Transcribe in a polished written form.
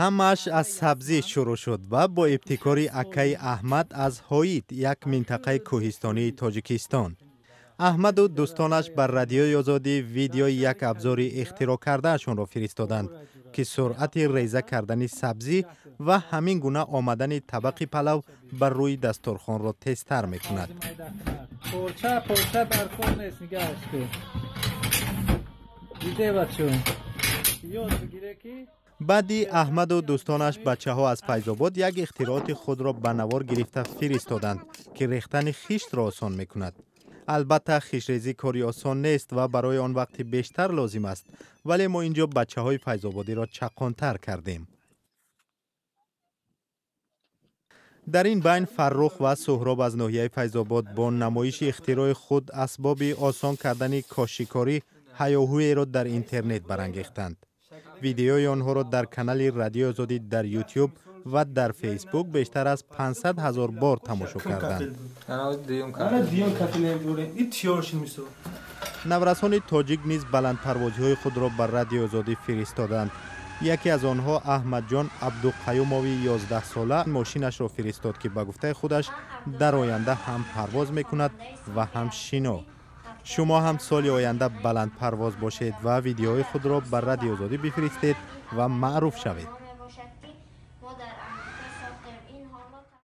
Ҳамааш аз сабзӣ шурӯъ шуд ва бо ибтикори акаи Аҳмад аз Ҳоид, як минтақаи кӯҳистонии Тоҷикистон. Аҳмаду дӯстонаш ба Радиои Озодӣ видеои як абзори ихтироъ кардаашонро фиристоданд, ки суръати реза кардани сабзӣ ва ҳамин гуна омадани табақи палав бар рӯи дастурхонро тезтар мекунад. Баъди Аҳмаду дӯстонаш бачаҳо аз Файзобод як ихтирооти худро ба навор гирифта фиристоданд, ки рехтани хиштро осон мекунад. Албатта, хиштрезӣ кори осон нест ва барои он вақти бештар лозим аст, вале мо ин ҷо бачаҳои файзободиро чаққонтар кардем. Дар ин байн Фаррух ва Суҳроб аз ноҳияи Файзобод бо намоиши ихтирои худ асбоби осон кардани кошикорӣ ҳаёҳӯеро дар интернет барангехтанд. Видеои онҳоро дар канали Радиои Озодӣ дар Ютюб ва дар Фейсбук бештар аз 500 ҳазор бор тамошо карданд. Наврасони тоҷик низ баландпарвозиҳои худро ба Радиои Озодӣ фиристоданд. Яке аз онҳо, Аҳмадҷон Абдуқаюмови 11сола, мошинашро фиристод, ки ба гуфтаи худаш дар оянда ҳам парвоз мекунад ва ҳам шино. Шумо ҳам соли оянда баландпарвоз бошед ва видеоҳои худро ба Радиои Озодӣ бифиристед ва маъруф шавед.